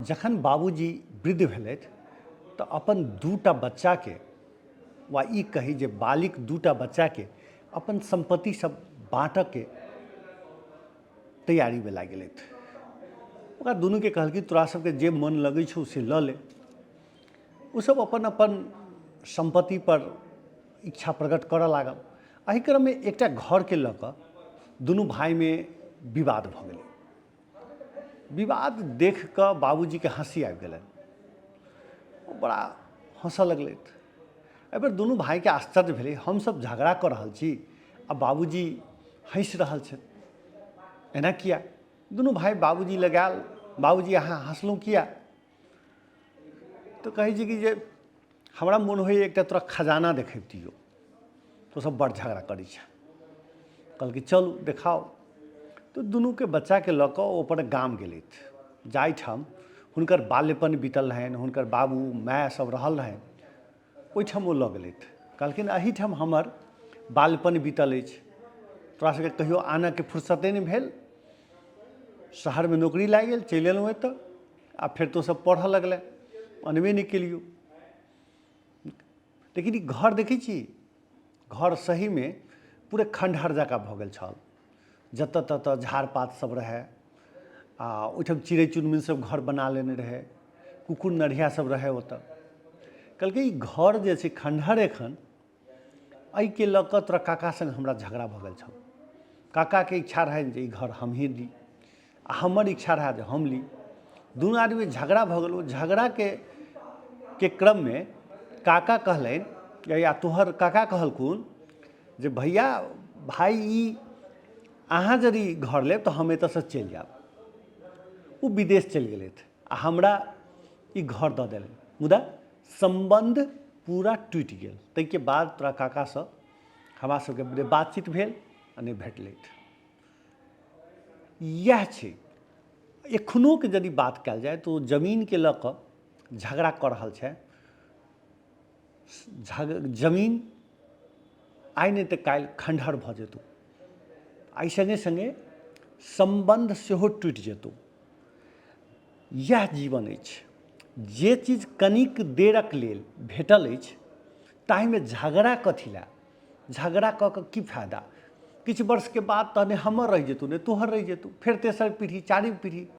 जखन बाबूजी वृद्ध भेलथि तऽ अपन दूटा बच्चाके वा ई कही जे बालिग दूटा बच्चाके अपन सम्पत्ति सब बाँटऽके तैयारीमे लागि गेलथि। ओकरा दुनूके कहलखिन तोरा सबके जे मन लगै छौ से लऽ ले। ओसब अपन अपन सम्पत्तिपर इच्छा प्रकट करऽ लागल। एहि क्रममे एकटा घरके लऽ कऽ दुनू भाइमे विवाद भऽ गेलै। विवाद देखि कऽ बाबूजीके हँसी आबि गेलनि। ओ बड़ा हँसऽ लगलथि। एहिपर दुनू भाइके आश्चर्य भेलै हमसब झगड़ा कऽ रहल छी आ बाबूजी हँसि रहल छथि, एना किया? दुनू भाइ बाबूजी लग आयल, बाबूजी अहाँ हँसलहुँ किया? तऽ कहै छै कि जे हमरा मोन होइए एकटा तोरा खजाना देखबितियौ, तोँ सब बड़ झगड़ा करै छेँ। कहलकै चलू देखाउ। तऽ दुनूके बच्चाके लऽ कऽ ओ अपन गाम गेलथि, जाहिठाम हुनकर बाल्यपन बीतल रहनि, हुनकर बाबू माय सब रहल रहनि, ओहिठाम ओ लऽ गेलथि। कहलखिन एहिठाम हमर बाल्यपन बीतल अछि, तोरा सबके कहियो आनऽके फुर्सते नहि भेल, शहरमे नौकरी लागि गेल चलि एलहुँ एतऽ, आ फेर तोँ सब पढ़ऽ लगलेँ, अनबे नहि केलियौ। लेकिन ई घर देखै छी, घर सहीमे पूरे खण्डहर जकाँ भऽ गेल छल। जतऽ ततऽ झाड़ पात सब रहै आ ओहिठाम चिड़ै चुनमुनी सब घर बना लेने रहै, कुकुर नढ़िया सब रहै ओतऽ। कहलकै ई घर जे छै खण्डहर एखन, एहिके लऽ कऽ तोरा काका सङ्ग हमरा झगड़ा भऽ गेल छल। काकाके इच्छा रहनि जे ई घर हमहीँ ली आ हमर इच्छा रहए जे हम ली। दुनू आदमीमे झगड़ा भऽ गेल। ओ झगड़ाके के क्रममे काका कहलनि या तोहर काका कहलखुन जे भैया भाय ई अहाँ यदि घर लेब तऽ हम एतऽसँ चलि जायब। ओ विदेश चलि गेलथि आ हमरा ई घर दऽ देलनि, मुदा सम्बन्ध पूरा टूटि गेल। ताहिके बाद तोरा काकासँ हमरा सबके नहि बातचीत भेल आ नहि भेटलथि। इएह छै। एखनोके यदि बात कयल जाय तऽ ओ जमीनके लऽ कऽ झगड़ा कऽ रहल छै। जमीन आइ नहि तऽ काल्हि खण्डहर भऽ जेतौ। एहि सङ्गे सङ्गे सम्बन्ध सेहो टूटि जेतौ। इएह जीवन अछि। जे चीज कनिक देरक लेल भेटल अछि ताहिमे झगड़ा कथी लए? झगड़ा कऽ कऽ की फायदा? किछु वर्षके बाद तऽ नहि हमर रहि जेतौ नहि तोहर रहि जेतौ, फेर तेसर पीढ़ी चारिम पीढ़ी।